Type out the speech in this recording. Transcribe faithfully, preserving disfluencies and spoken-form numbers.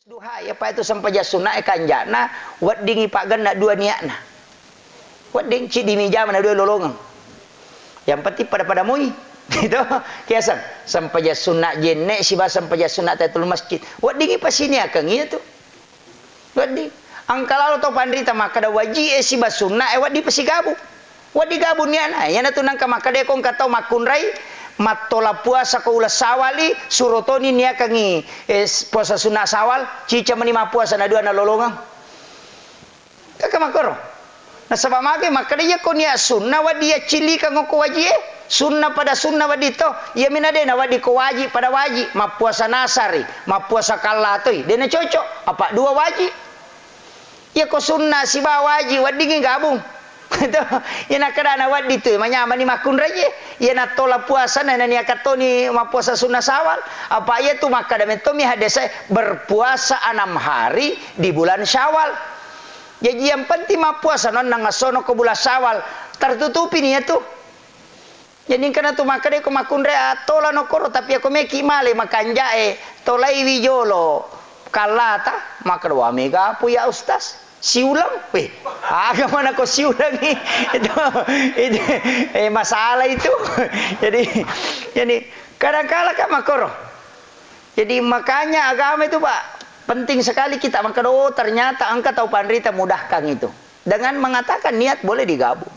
Duha, iya pa itu sempajang sunna e kanjana, weddingi paggenna dua niatna. Wedding ciddi mi jama na dua lolongeng. Yang penting pada-pada moi. Itu kiaseng sempajang sunna jenne siba sempajang sunna tahiyatul masjid. Weddingi pasiniakeng iya tu. Wedding. Engka lalo tau panrita makkeda wajib e siba sunna e wedding pasigabung. Wedding gabung niatna. Iyanatu nengka makkeda ko engka tau makkunrai mattola puasa ko uleng sawali, suro toni niakengi, eh, puasa sunna sawal, cica meni mappuasa na dua nalolongeng. Kaka makkoro. Nasaba magi makkeda iya ko niat sunna wedding yaccillikeng okko wajib e. Sunna pada sunna wedding to. Iya mina de na wedding ko wajib pada wajib. Mappuasa nasari, mappuasa kallatoi. De na cocok. Apa dua wajib. Iya ko sunna sibawa wajib weddingngi gabung. Itu, iya nakkeda na wedding tu, manyamani makkunrai e. Iya nattola puasa na naniakan toni mappuasa sunna sawal. Apa iya tu makkeda metto mi hadese berpuasa enam hari di bulan Syawal. Jaji yang penting mappuasa nonnang essono ko bulan Syawal. Tertutupi ni iya tu. Jadi engkana tu makkeda ko makkunrai, ah, tola nokkoro, tapi ako meki male makanjae, tolaiwi jolo kallata, makkeda, "Wah, mega apa ya Ustaz? Siuleng?" Weh, aga mana ko siulengi? Itu, itu, eh, masalah itu. Jadi, jadi kadangkala kan makkoro. Jadi makanya agama itu, Pak, penting sekali kita makkeda, "Oh, ternyata engka tau panrita mudahkan itu." Dengan mengatakan niat boleh digabung.